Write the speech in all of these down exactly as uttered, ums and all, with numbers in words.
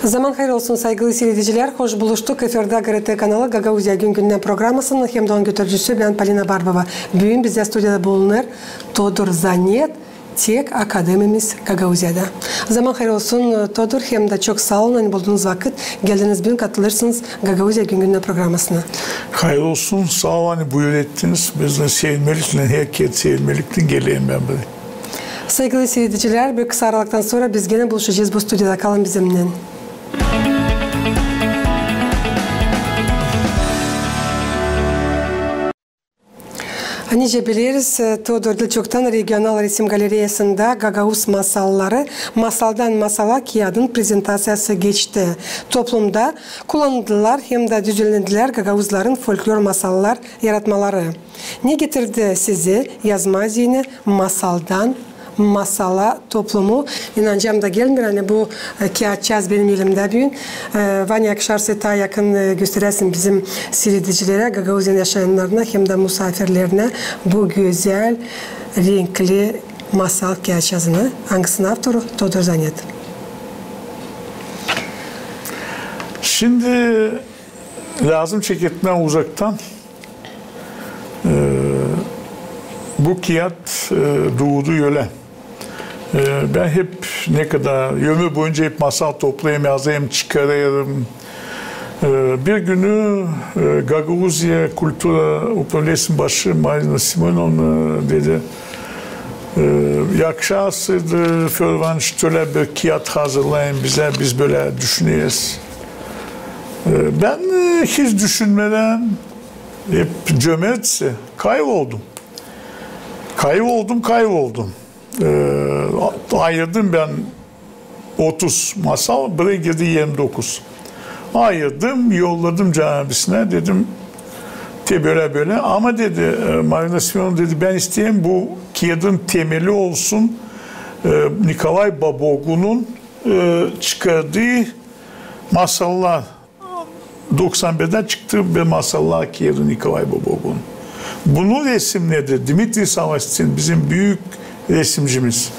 Zaman hayır olsun, saygılı siiredicilär. Hoş buluştuk. Efirdä GRT kanalı, Gagauziya gün-gündän programasının hem dä onun götürücüsü bän, Polina Barbova. Büün bizdä studiyada bulunêr Todur Zanet, tek akademimiz Gagauziyada. Zaman hayır olsun, Todur, hem dä çok saa olun, ani buldunuz vakıt, geldiniz büün, katılêrsınız Gagauziya gün-gündän programasına. Hayır olsun, saa olun, ani buyur ettiniz. Biz dä sevinmeliklän, herkezi sevinmeliklän gelerim bän buraya. Saygılı siiredicilär, bir kısa aralıktan sora biz genä buluşacez bu studiyada. Kalın bizimnän. Nicä bileriz, Todur diil çoktan regional resim galereyasında "Gagauz masalları: masaldan masala" kiyadın prezentaţiyası geçti. Toplumda kullanıldılar hem dä düzenlendilär gagauzların folklor masallar yaratmaları. Ne getirdi sizi yazmaa üzerinä "Masaldan masala" toplumu? İnanacam da gelmeer, ani bu, e, kiyatçaaz benim elimdä büün. E, Vanya, yakışarsa, taa yakın, e, gösteräsin bizim siiredicilerä, Gagauziyanın yaşayannarına hem dä musaafirlerinä bu gözäl, renkli masal kiyatçaazını, angısının avtoru Todur Zanet. Şindi lääzım çeketmää uzaktan. E, bu kiyat, e, duudu ölä. E, bän hep, ne kadar ömür boyunca hep masal toplêêrım, yazêrım, çıkarêrım. E, bir günü, e, Gagauziya kultura upravlesin başı Marina Simonovna dedi, e, "Yakışarsıydı, Födor İvanoviç, ölä bir kiyat hazırlayın bizä, biz bölä düşüneriz." E, bän, e, hiç düşünmedän, hep cömertçe kayvoldum. Kayvoldum, kayvoldum. E, ayırdım bän otuz masal, buraya girdi irmi dokuz. Ayırdım, yolladım canaverisinä, dedim, "Te bölä-bölä." "Ama," dedi, e, Marina Simonovna, dedi, "bän isteerim, bu kiyadın temeli olsun, e, Nikolay Babogunun, e, çıkardıı masallar." Doksan birdä çıktı bir masallar kiyadı Nikolay Babogunun. Bunu resimnedi Dmitriy Savastin, bizim büük resimcimiz.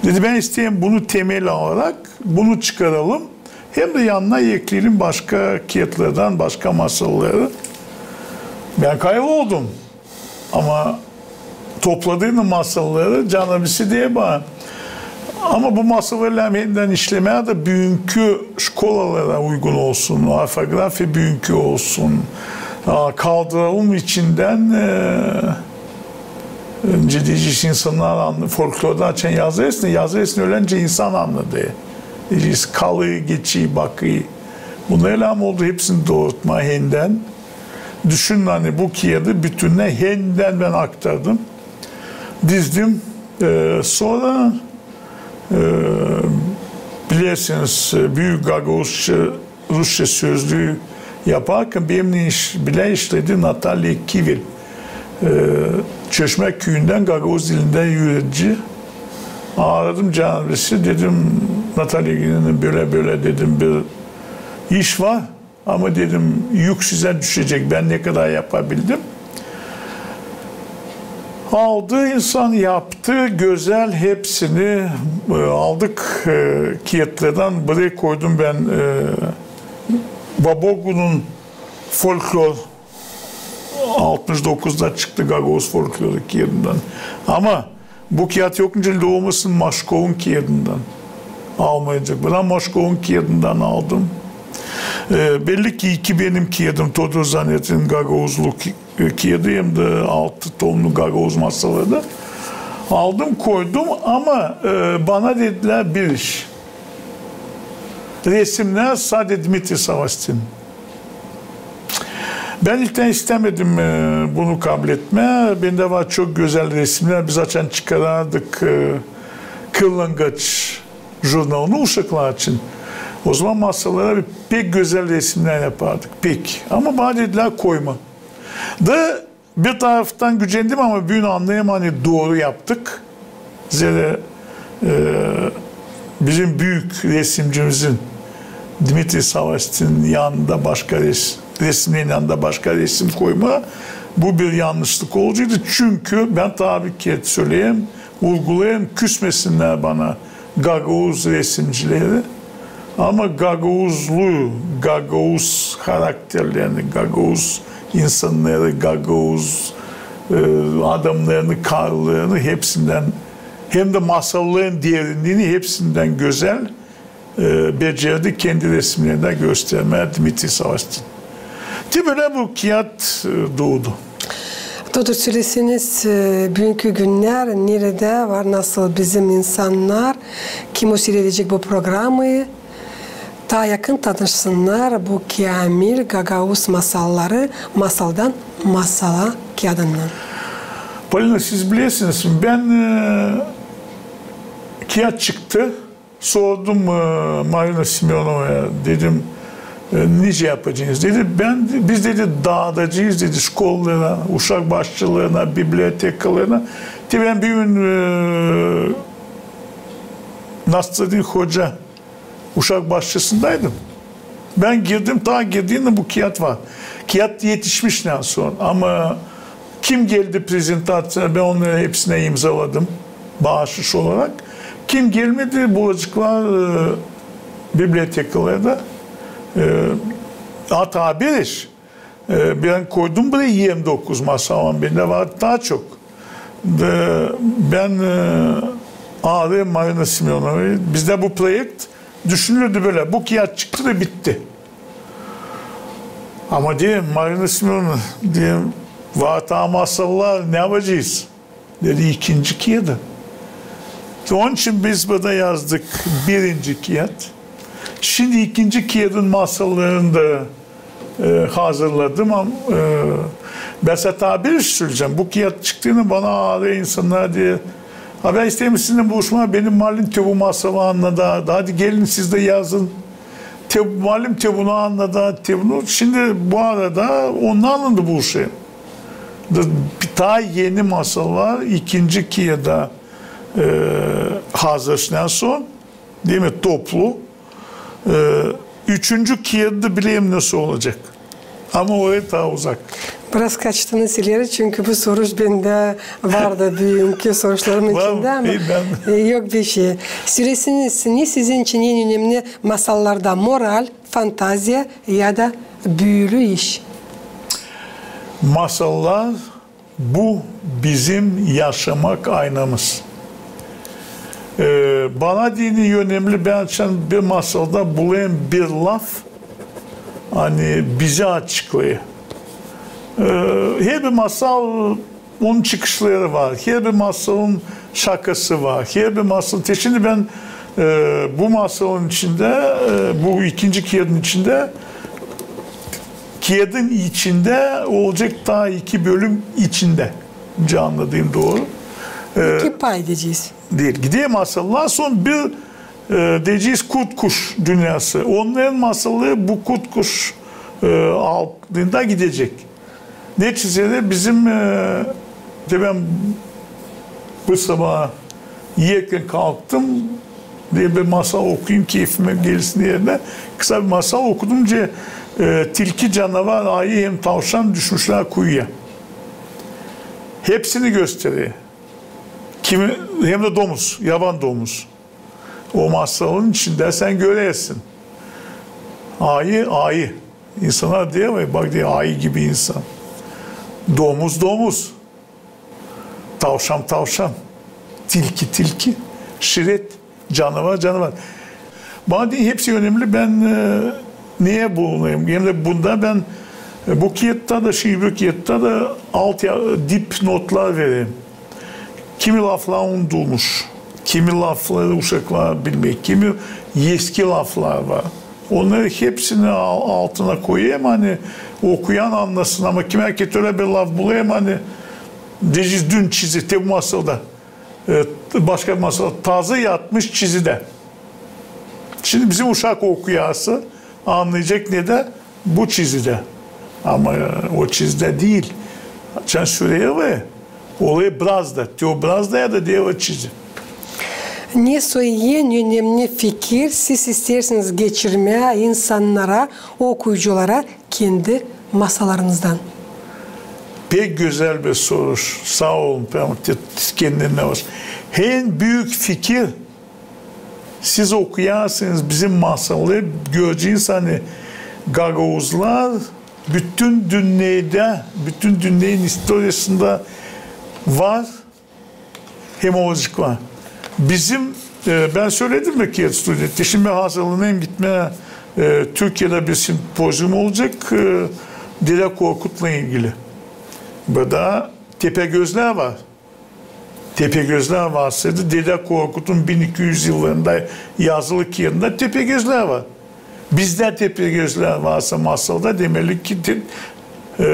Dedi, "Bän isteerim bunu temel alarak bunu çıkaralım. Hem dä yanına ekleyelim başka kiyatlardan başka masalları." Bän kayvoldum. Ama topladıydım masalları, canaverisi deer bana, "Ama bu masalları lääzım işlemää dä büünkü şkolalara uygun olsun, orfografiya büünkü olsun. A, kaldıralım içindän, e, nicä deyecez, insannar annar, folklorda açan yazêrsın, yazêrsın, öläncä insan annar." Deyecez, kalêr, geçer, bakêr. Bunnar lääzım oldu hepsini doorutmaa hendän. Düşünün, ani bu kiyadı bütünnä hendän bän aktardım, dizdim. E, sora, e, bilersiniz, e, büük gagauzça, rusça sözlüü yaparkan benimnän iş-, bilä işledi Natalya Kivel. E, Çeşmä küüyündän, gagauz dilindän üüredici. Aaradım canaverisi, dedim, "Natalya Kivelevna, bölä-bölä," dedim, "bir iş var. Ama," dedim, "yük sizä düşecek, bän ne kadar yapabildim." Aldı insan, yaptı, gözäl hepsini, e, aldık, e, kiyatlardan. Buraya koydum bän, e, Babogunun folklor, altmış dokuzda çıktı gagauz folkloru kiyadından. Ama bu kiyat yok nicä dä olmasın Maşkovun kiyadından. Almayacek. Bän Maşkovun kiyadından aldım. E, belli ki iki benim kiyadım, Todur Zanetin gagauzluk, e, kiyadı hem dä altı tomlu gagauz masalları da. Aldım, koydum ama, e, bana dedilär bir iş. Resimnär sade Dmitriy Savastin. Bän ilktän istämedim, e, bunu kabletmää. Bendä var çok gözäl resimnär. Biz açan çıkarardık, e, Kırlangıç jurnalını uşaklar için, ozaman masallara pek gözäl resimnär yapardık. Pek. Ama bana dedilär, koyma. Da bir taraftan gücendim, ama büün annêêrım, ani dooru yaptık. Zerä, e, bizim büük resimcimizin Dmitriy Savastinin yanında başka res-, resimnerin yanında başka resim koyma, bu bir yannışlık olaceydı. Çünkü bän tabii ki hep söleerim, urgulayêrım, küsmesinnär bana gagauz resimcileri. Ama gagauzluu, gagauz karakterlerini, gagauz insannarı, gagauz, e, adamnarını, karılarını hepsindän, hem dä masalların derinliini hepsindän gözäl, e, becerdi kendi resimlerindä göstermää Dmitriy Savastin. Te bölä bu kiyat, e, duudu. Doktor, söleseniz, e, büünkü günnär neredä var, nasıl bizim insannar, kim o siiredecek bu programayı, taa yakın tanışsınnar bu Kamil Gagauz masalları, masaldan masala kiyadınnan. Polina, siz bilersiniz, bän, e, kiyat çıktı, sordum, e, Marina Semönovaya, dedim, e, nicä yapacez? Dedi, bän, biz, dedi, daadacez, dedi, şkollara, uşak başçalarına, bibliotekalarına. Te bän bir gün, e, Nasredin hoca uşak başçasındaydım. Bän girdim, taa girdiinä bu kiyat var. Kiyat etişmiş nä sor. Ama kim geldi prezentaţiyaya, bän onnarı hepsinä imzaladım baaşış olarak. Kim gelmedi, bulaceklar, e, bibliotekalarda. E, a taa bir iş, e, bän koydum buraya irmi dokuz masal, ama bendä var taa çok. Da bän, e, arêêrım Marina Semönovayı. Bizdä bu proekt düşünülürdü bölä. Bu kiyat çıktı da bitti. Ama deerim, Marina Semönovna, deerim, var taa masallar, ne yapacez? Dedi, ikinci kiyadı. Onun için biz burada yazdık birinci kiyat. Şindi ikinci kiyadın masallarını da, e, hazırladım. Am-, e, bän sizä taa bir iş söleyecäm. Bu kiyat çıktıynan bana arêêr insannar, deer, a bän isteerim sizinnän buluşmaa, benim malim te bu masalı annadı. Hadi gelin siz dä yazın. Te, malim te bunu annadı, te bunu. Şindi bu arada onnarlan da buluşêrım. Da bir taa eni masallar ikinci kiyada, e, hazır nä sor, deer mi, toplu. E, üçüncü kiyadı bilerim nasıl olacek. Ama o taa uzak. Biraz kaçtınız ileri, çünkü bu soruş bendä vardı büünkü soruşlarım içindä, ama, e, yok bir şey. Söleseniz, ne sizin için en önemli masallarda: moral, fantaziya ya da büülü iş? Masallar bu bizim yaşamak aynamız. E, bana deyni önemli, bän açan bir masalda bulayım bir laf, ani bizi açıklêêr. E, herbir masal, onun çıkışları var, herbir masalın şakası var, herbir masal. Te şindi bän, e, bu masalın içindä, e, bu ikinci kiyadın içindä, kiyadın içindä olacek taa iki bölüm içindä. Nicä annadêrım dooru. E, iki pay deyecez. Diil. Gider masallar, sora bir, e, deyecez, kurt-kuş dünnäsı. Onnarın masalları bu kurt-kuş, e, altında gidecek. Neçizä dä bizim, e, te bän bu sabaa erken kalktım, deerim bir masal okuyum, keyfimä gelsin erinä. Kısa bir masal okudum, nicä, e, tilki, canavar, ayı hem tavşan düşmüşlär kuyuya. Hepsini gösterer. Kimi, hem dä domuz, yaban domuz. O masalın içindä sän görersin. Ayı, ayı. İnsannar deer, vay, bak, deer, ayı gibi insan. Domuz, domuz. Tavşan, tavşan. Tilki, tilki. Şiret. Canavar, canavar. Bana deyni hepsi önemli. Bän, e, neyä bulunêrım? Hem dä bunda bän, e, bu kiyatta da, şiir bu kiyatta da alt ya-, dip notlar vererim. Kimi laflar unudulmuş, kimi lafları uşaklar bilmeer, kimi eski laflar var. Onnarı hepsini al-, altına koyêrım, ani okuyan annasın, ama kimär ki ölä bir laf bulêrım, ani deyecez, dün çizi, te bu masalda, e, başka bir masal, tazı yatmış çizidä. Şindi bizim uşak okuyası annayacek, ne dä bu çizidä. Ama, e, o çizidä diil. Açan sürer, olêr brazda. Te o brazdaya da deer o çizi. Ne soy en önemli fikir siz isteersiniz geçirmää insannara, okuyuculara kendi masallarınızdan? Pek gözäl bir soruş. Saa olun, prama te-, kendindän var. En büük fikir Siz okuyarsanız bizim masalı, göreceniz, ani gagauzlar bütün dünnedä, bütün dünneyin istoriyasında var, hem olacek var. Bizim, e, bän söledim mi ki studenttä, şindi bän hazırlanêrım gitmää, e, Türkiyedä bir simpozium olacek, e, Dedä Korkutlan ilgili. Burada Tepegözlär var. Tepegözlär varsaydı, Dedä Korkutun bin iki üz yıllarında yazılı kiyadında Tepegözlär var. Bizdä Tepegözlär varsa masalda, demeli ki, de-, e,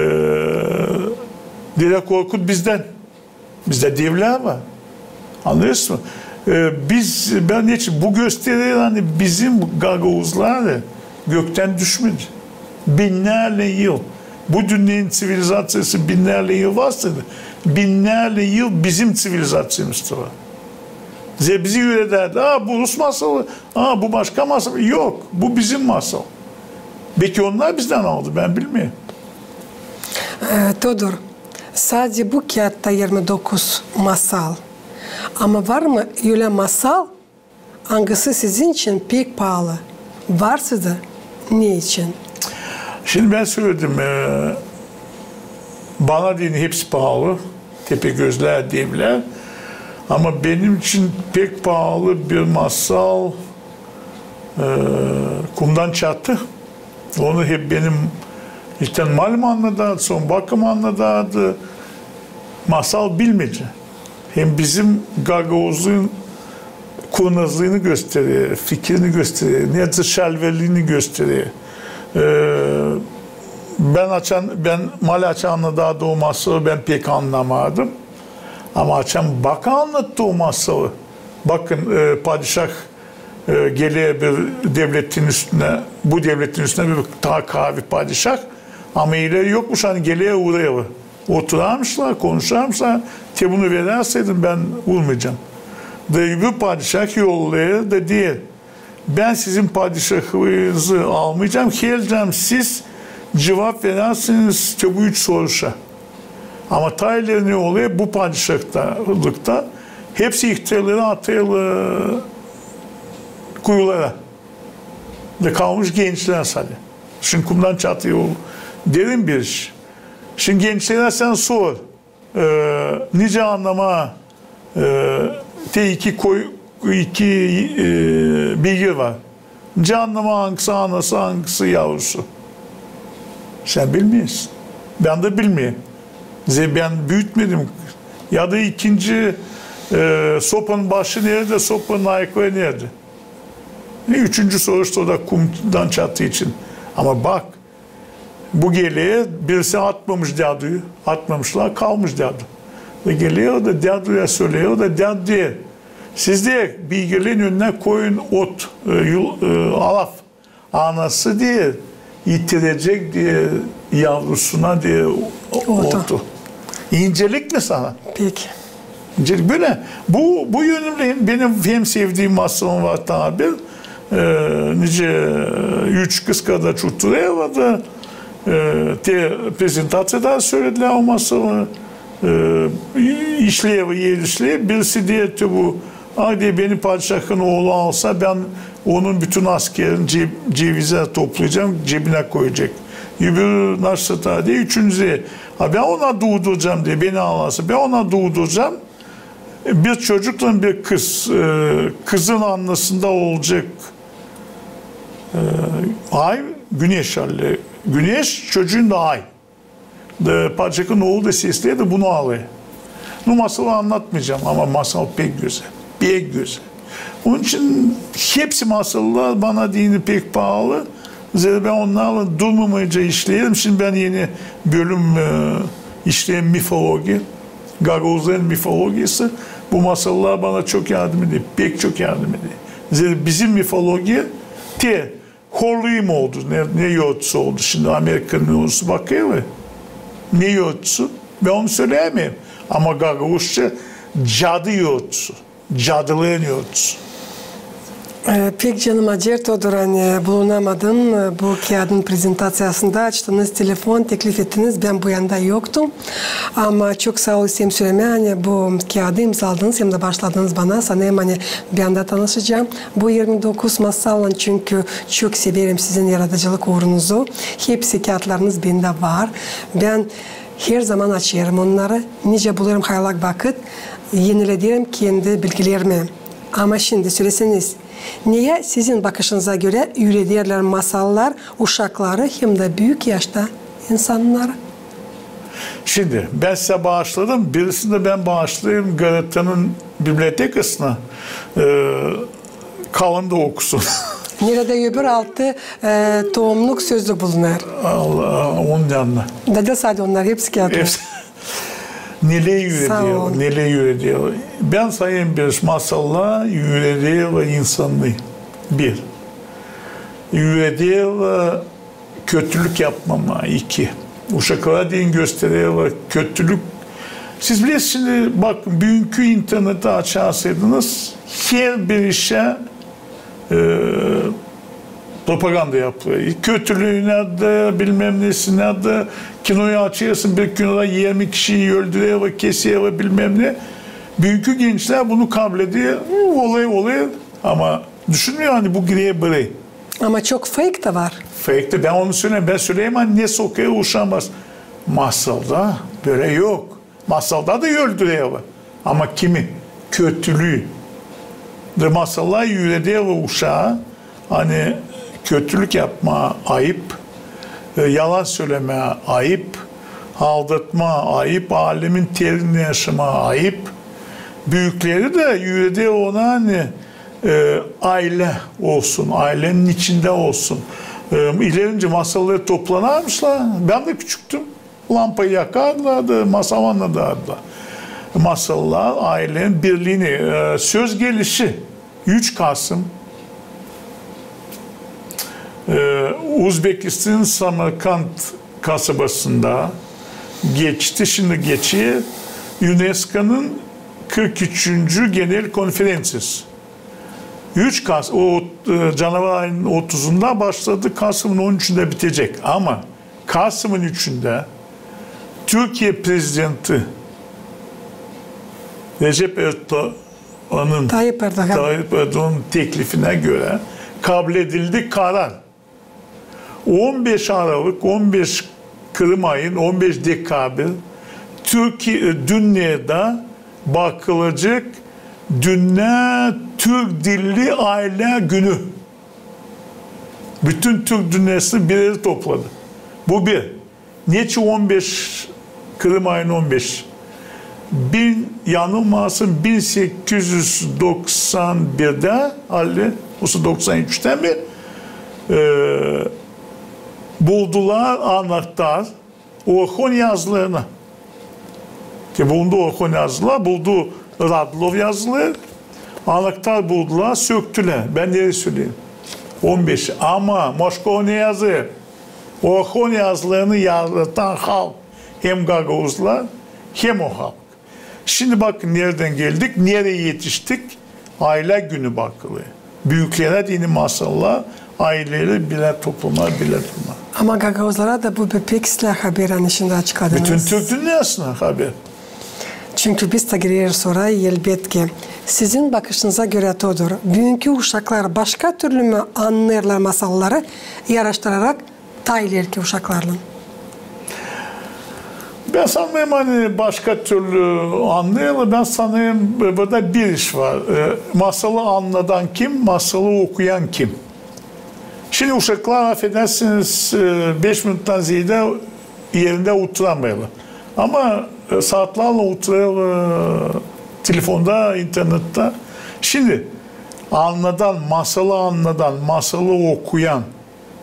Dedä Korkut bizdän. Bizdä devlär var. Annêêrsın mı? E, biz, bän neçin, bu gösterer, ani bizim gagauzlar göktän düşmedi. Binnärlän yıl. Bu dünneyin ţivilizaţiyası binnärlän yıl varsaydı, binnärlän yıl bizim ţivilizaţiyamız da var. Zerä bizi üüredärdi, a, bu rus masalı, a, bu başka masal. Yok, bu bizim masal. Beki onnar bizdän aldı, bän bilmeerim. E, Teodor, sade bu kiyattan irmi dokuz masal. Ama var mı ölä masal, angısı sizin için pek paalı? Varsa da, ne için? Şindi bän söledim, e, bana deyni hepsi paalı, Tepegözlär, devlär. Ama benim için pek paalı bir masal, e, Kumdan çatı. Onu hep benim ilktän malim annadardı, sora bakım annadardı. Masal bilmece. Hem bizim gagauzun kurnazlıını gösterer, fikirini gösterer, neredä şalverliini gösterer. E, bän açan, bän malim açan annadardı o masalı, bän pek annamardım. Ama açan baka annattı o masalı. Bakın, e, padişah e, geler bir devletin üstünä, bu devletin üstünä bir taa kaavi padişah. Ama ileri yokmuş, ani geler uurêr evä. Oturarmışlar, konuşarmışlar. Te bunu veräseydim, bän uurmayacam. Da öbür padişah yollêêr da deer: bän sizin padişahlığınızı almayacam, gelecäm, siz cuvap veräsiniz te bu üç soruşa. Ama taa ileri ne olêr, bu padişahlıkta hepsi ihtärları atêrlar kuyulara. Da kalmış gençlär sade. Şindi Kumdan çatı o derin bir iş. Şindi gençlerä sän sor, e, nicä annamaa, e, te iki koy, iki, e, beygir var. Nicä annamaa, angısı anası, angısı yavrusu? Sän bilmeersin. Bän dä bilmeerim. Zerä bän büütmedim. Ya da ikinci, e, sopanın başı neredä, sopanın ayakları neredä? E, üçüncü soruş da Kumdan çatı için. Ama bak, bu geler, birisi atmamış däduyu, atmamışlar, kalmış dädu. Da geler o da däduya söleer, o da dädu deer: siz, deer, beygirlerin önünä koyun ot, e, yul-, e, alaf. Anası, deer, itirecek, deer, yavrusuna, deer, o-, otu. İncelik mi sana? Peki. İncelik bölä. Bu, bu yönümlü hem benim hem sevdiim masalım var taa bir. E, nicä üç kız kardaş oturêr evä da, e, te prezentaţiyada söledilär o masalı. E, işleer, er işleer. Birisi deer te bu: a, deer, beni padişahın oolu alsa, bän onun bütün askerini ceb-, cevizä toplayacam, cebinä koyacek. Öbürü nasıl taa deer, üçüncüsü deer: a, bän ona duuduracam, deer, beni alarsa, bän ona duuduracam bir çocuklan bir kız, e, kızın annasında olacek, e, ay, güneş hali. Güneş, çocuun da ay. Da padişahın oolu da sesleer da bunu alêr. Bu masalı annatmayacam, ama masal pek gözäl, pek gözäl. Onun için hepsi masallar bana deyni pek paalı. Zerä bän onnarlan durmamayınca işleerim. Şindi bän eni bölüm, e, işleerim mifologiya. Gagauzların mifologiyası. Bu masallar bana çok yardım eder, pek çok yardım eder. Zerä bizim mifologiya te Horluum oldu, ne, ne yortusu oldu. Şindi Amerikanın yortusu bakêr, ne yortusu? Bän onu söleyämeerim. Ama gagauzça cadı yortusu, cadıların yortusu. E, pek canım acêr, Todur, ani bulunamadım, e, bu kiyadın prezentaţiyasında. Açtınız telefon, teklif ettiniz, bän bu yanda yoktum. Ama çok saa ol isteerim sölemää, ani bu kiyadı imzaladınız hem dä baaşladınız bana. Sanêrım, ani bän dä tanışacam bu irmi dokuz masalla, çünkü çok severim sizin yaradıcılık uurunuzu. Hepsi kiyatlarınız bendä var. Bän herzaman açêrım onnarı, nicä bulêrım haylak vakıt, enilederim kendi bilgilerimi. Ama şindi söleseniz, neyä sizin bakışınıza görä üürederlär masallar uşakları hem dä büük yaşta insannarı? Şindi bän sizä baaşladım, birisini dä bän baaşlayım GRTnın bibliotekasına, e, kalın da okusun. Neredä öbür altı, e, tomluk sözü bulunêr. Allah, onun yanına. Da, da sade onnar, hepsi kiyatlar. Hepsi. Neler üüreder, neler üüreder. Bän sayêrım bir masallar üüreder insanı. Bir. Üüreder kötülük yapmamaa. İki. Uşaklara deyni gösterer kötülük. Siz bilersiniz, şindi bakın, büünkü interneti açarsaydınız, herbir işä e, propaganda yapılêr. Kötülüünä dä, bilmäm nesinä dä, kinoyu açêrsın, bir kinoda irmi kişiyi öldürerlär, keserlär, bilmäm ne. Büünkü gençlär bunu kableder, olêr, olêr. Ama düşünmeer, ani bu girer biri. Ama çok fake da var. Fake da, bän onu söleyim, bän söleyim, ani ne sokêr uşamaz. Masalda bölä yok. Masalda da öldürerlär. Ama kimi? Kötülüü. Da masallar üüreder uşaa, ani kötülük yapmaa ayıp, e, yalan sölemää ayıp, aldatmaa ayıp, alemin terindä yaşamaa ayıp. Büükleri dä üüreder ona, ani, e, aylä olsun, aylenin içindä olsun. E, ilerinci masalları toplanarmışlar. Bän dä küçüktüm. Lampayı yakardılar da, masavanla da. Masallar, aylenin birliini, e, söz gelişi, üç Kasım, e, Uzbekistanın Samarkand kasabasında geçti, şindi geçer UNESKOnun kırk üçüncü genel konferenţiyası. Üç Kas-, o, e, canavar ayının otuzunda başladı, Kasımın on üçündä bitecek. Ama Kasımın üçündä Türkiye prezidenti Recep Erdoğan'ın, Tayyip Erdoğan. Tayyip Erdoğan'ın teklifinä görä kabledildi karar. On beş Aralık, on beş Kırım ayın, on beş dekabr Türkiye, e, dünnedä bakılacek dünnä türk dilli aylä günü. Bütün türk dünnesini bir erä topladı. Bu bir. Neçin on beş, Kırım ayın on beş? Bin, yanılmasın, bin sekiz üz doksan birdä, ali, osa doksan üçtä mi, e, buldular anahtar Orhon yazılarını. Ki bulundu Orhon yazıları, buldu Radlov yazıları, anahtar buldular, söktülär. Bän nereyi söleyim? On beş. Ama Moşkova ne yazêr? Orhon yazılarını yaratan halk hem gagauzlar, hem o halk. Şindi bakın, neredän geldik, nereyä etiştik? Aylä günü bakılêr. Büüklerä deyni masallar, ayleleri bir erä toplamaa, bir erä durmaa. Ama gagauzlara da bu pek islää haber, ani şindi açıkladınız. Bütün türk dünnesinä haber. Çünkü biz tä gireriz oraya, elbetki. Sizin bakışınıza görä, Todur, büünkü uşaklar başka türlü mü annêêrlar masalları, yaraştırarak taa ileriki uşaklarlan? Bän sanêrım, ani başka türlü annêêrlar. Bän sanêrım, e, burada bir iş var. E, masalı annadan kim, masalı okuyan kim? Şindi uşaklar, afedersiniz, e, beş minuttan zeedä erindä oturamêêrlar. Ama, e, saatlarlan oturêrlar, e, telefonda, internettä. Şindi annadan, masalı annadan, masalı okuyan,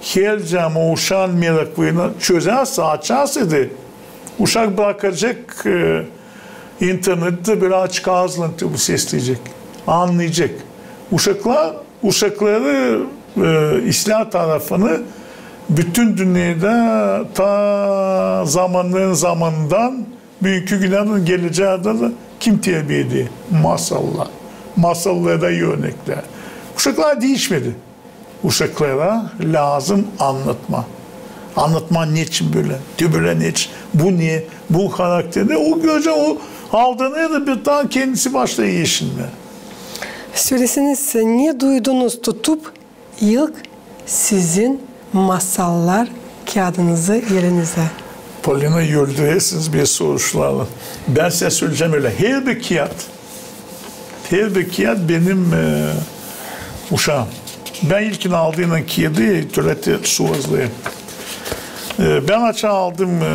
herzaman o uşaan meraklını çözersä, açarsaydı, uşak brakacek, e, interneti, bölä açık aazlan te bu sesleyecek, annayacek. Uşaklar, uşakları, e, islää tarafını bütün dünnedä taa zamanların zamanından büünkü günä dä, gelecää dä kim terbiya eder? Masallar. Masallar da örneklär. Uşaklar diişmedi. Uşaklara lääzım annatmaa. Annatmaa, neçin bölä, te bölä neçin, bu ne, bu harakteri ne, o görecek, o aldanêr da bir taa kendisi başlêêr eşinmää. Söläseniz, ne duydunuz tutup ilk sizin masallar kiyadınızı elinizdä? Polina, öldürersiniz beni soruşlarlan. Bän sizä söleyecäm ölä. Herbir kiyat, herbir kiyat benim, e, uşaam. Bän ilkin aldıynan kiyadı, tölä te suvazlı. E, bän açan aldım, e,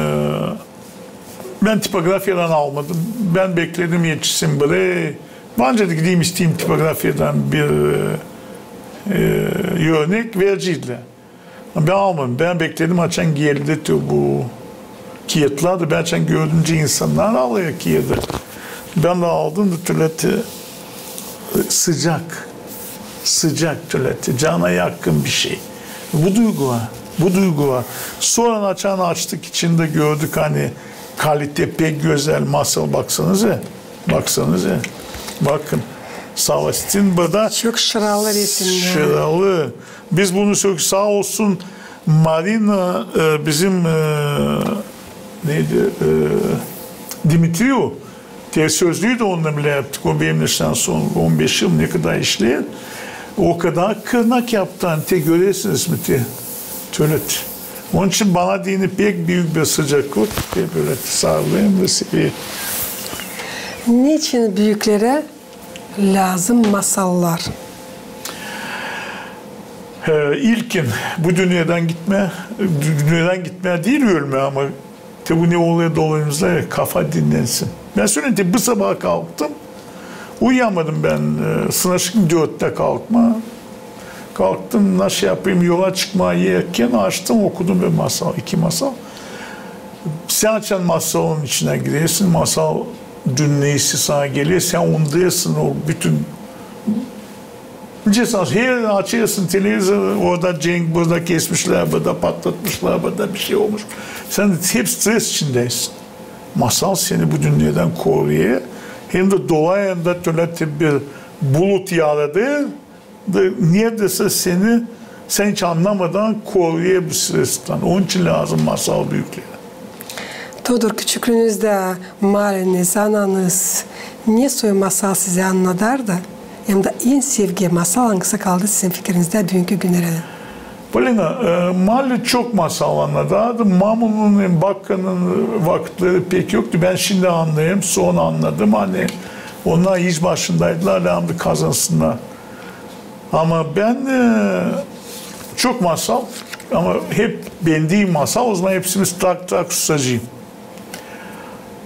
bän tipografiyadan almadım. Bän bekledim etişsin biri. Bän dä gideyim isteyim tipografiyadan bir, e, örnek, vereceydilär. Bän almadım. Bän bekledim, açan geldi te bu kiyatlar da, bän açan gördüm, nicä insannar alêr kiyadı. Bän dä aldım da tölä te sıcak, sıcak tölä te, cana yakın bir şey. Bu duygu var, bu duygu var. Sora açan açtık, içindä gördük, ani kalite pek gözäl masal, baksanıza. Baksanıza. Bakın. Savastin burada. Çok şıralı resimnär. Şıralı. Biz bunu sök-, saa olsun Marina, e, bizim, e, neydi, e, Dimitriu, te sözlüü dä onunnan bilä yaptık. O benimnän sora on beş yıl ne kadar işleer. O kadar kırnak yaptı, ani te görersiniz mi te, tölä te. Onun için bana deyni pek büük bir sıcaklık, te bölä te sarılêrım da severim. Neçin büüklerä lääzım masallar? E, ilkin bu dünneedän gitmää, dü-, dünneedän gitmää diil, ölmää, ama te bu ne olêr dolayımızda, ya, kafa dinnensin. Bän söleyim, te bu sabaa kalktım, uyuyamadım bän, e, sınaştım dörttä kalkmaa. Kalktım, nasıl yapayım, yola çıkmaa erken, açtım, okudum bir masal, iki masal. Sän açan masalın içinä girersin, masal dünneesi sana geler, sän unudêrsın o bütün. Nicä sän, her açêrsın televizor, orada cenk, burada kesmişlär, burada patlatmışlar, burada bir şey olmuş. Sän hep stres içindäsin. Masal seni bu dünneedän koruyêr, hem dä dolayında tölä te bir bulut yaratêr, da neredäsä seni, sän hiç annamadaan koruyêr bu strestan. Onun için lääzım masal büüklerä. Todor, küçüklüünüzdä maalleniz, zananız ne soy masal sizä annadardı? Hem dä en sevgi masal angısı kaldı sizin fikirinizdä büünkü günnerä? Polina, e, maalle çok masal annadardı. Mamunun hem Bakkanın vakıtları pek yoktu. Bän şindi annêêrım, sora annadım, ani onnar iş başındaydılar, lääzımdı kazansınnar. Ama bän, e, çok masal, ama hep beendiyim masal, ozaman hepsimiz Trak-Trak Susacıım.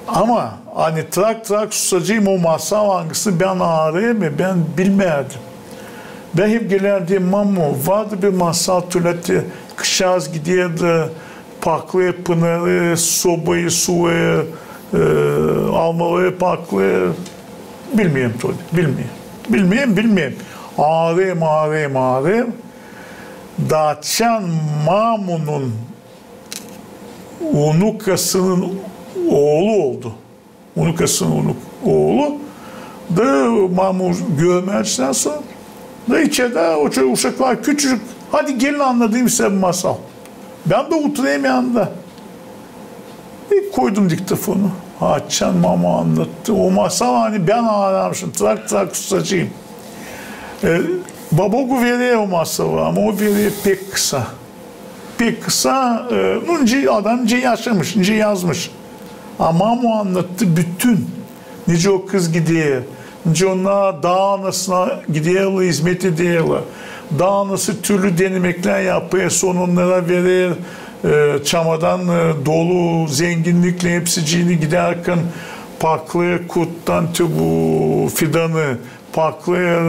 Ama ani Trak-Trak Susacıım o masal, angısını bän aarêêrım, bän bilmärdim. Bän hep gelärdim, mamu, vardı bir masal, tölä te kızçaaz giderdi, paklêêr pınarı, sobayı suvêêr, e, almaları paklêêr. Bilmeerim, Todi, bilmeerim. Bilmeerim, bilmeerim. Aarêêrım, aarêêrım, aarêêrım. Da açan mamunun unukasının oolu oldu. Unukasının unuk oolu. Da mamu görmää açan sora. Da içerdä o ço-, uşaklar küçücük. Hadi gelin, annadayım sizä bir masal. Bän dä oturêrım yanında. Koydum diktofonu. Açan mamu annattı. O masal, ani bän aarêêrmışım. Trak-Trak Susacıım. E, Babogu verer o masalı, ama o verer pek kısa. Pek kısa, e, nu, nicä adam, nicä yaşamış, nicä yazmış. Ama mamu annattı bütün. Nicä o kız gider, nicä onnar daa anasına giderlär, izmet ederlär. Daa anası türlü denemeklär yapêr, sora onnara verer, e, çamadan, e, dolu zenginniklerin hepsicini, gidärkän paklêêr kurttan te bu fidanı, paklêêr,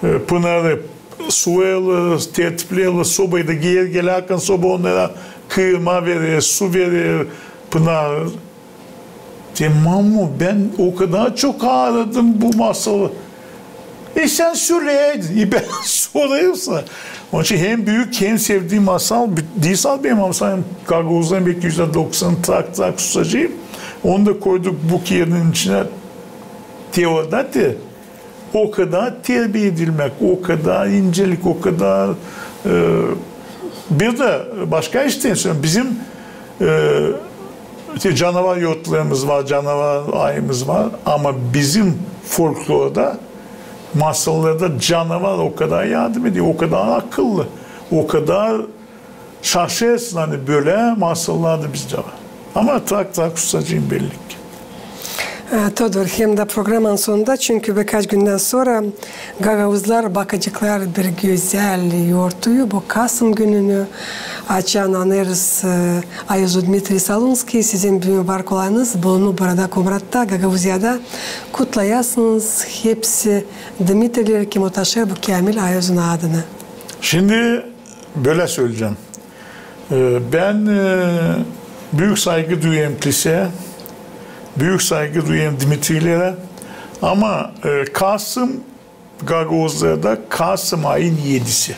e, e, pınarı, suvêêr, tertipleer sobayı da geeri gelärkän soba onnara kıırma verer, su verer, pınar. Deerim, mamu, bän o kadar çok aaradım bu masalı. E, sän söleeydin, e, bän sorêrım sana. Onun için hem büük, hem sevdiim masal, bi-, diil sade benim, ama sanêrım gagauzların belki üzdä doksanı Trak-Trak Susacıım. Onu da koyduk bu kiyadın içinä. Te orada te O kadar terbiye edilmäk, o kadar incelik, o kadar, e, bir dä başka iştän sora bizim, e, işte canavar yortlarımız var, canavar ayımız var, ama bizim folklorda, masallarda canavar o kadar yardım eder, o kadar akıllı, o kadar şaşêrsın, ani bölä masallar da bizdä var. Ama tak tak susacayım belli ki. E, Todor, hem dä programanın sonunda, çünkü birkaç gündän sora gagauzlar bakaceklar bir gözäl yortuyu, bu Kasım gününü, açan anêêrız, e, Ayozu Dmitriy Salunskiy, sizin büün var kolayınız bulunup burada Komratta, Gagauziyada, kutlayasınız hepsi Dmitriyleri, kim otaşêr bu kiamil Ayozun adını. Şindi bölä söleyecäm. E, bän, e, büük saygı duyêrım kliseyä, büük saygı duyêrım Dmitriylerä, ama, e, Kasım gagauzlarda Kasım ayın edisi.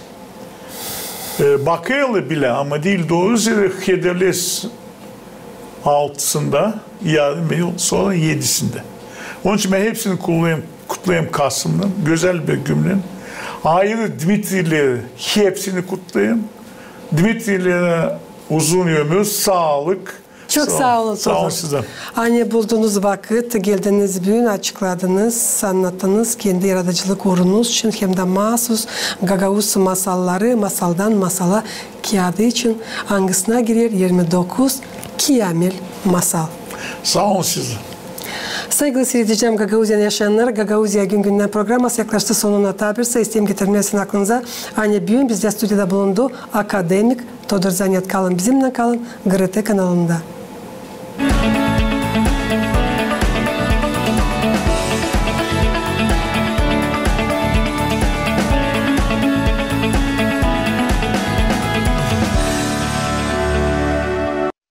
E, bakêrlar bilä, ama diil, doorusu hederlez altısında, yarım yıl sora edisindä. Onun için bän hepsini kutlêêrım, kutlêêrım Kasımdan, gözäl bir günnän. Ayırı Dmitriyleri hepsini kutlêêrım. Dmitriylerä uzun ömür, saalık. Çok saa olun, Todor. Saa olun sizä. Ani buldunuz vakıt, geldiniz büün, açıkladınız, annattınız kendi yaradıcılık uurunuz için hem dä maasuz gagauz masalları, masaldan masala kiyadı için, angısına girer irmi dokuz kiamil masal. Saa olun sizä. Saygılı siiredicilerim, Gagauziyanın yaşayannarı, Gagauziya gün-gündän programası yaklaştı sonuna. Taa bir şey isteerim getirmää sizin aklınıza, ani büün bizdä studiyada bulundu akademik Todor Zanet. Kalın bizimnän, kalın GRT kanalında.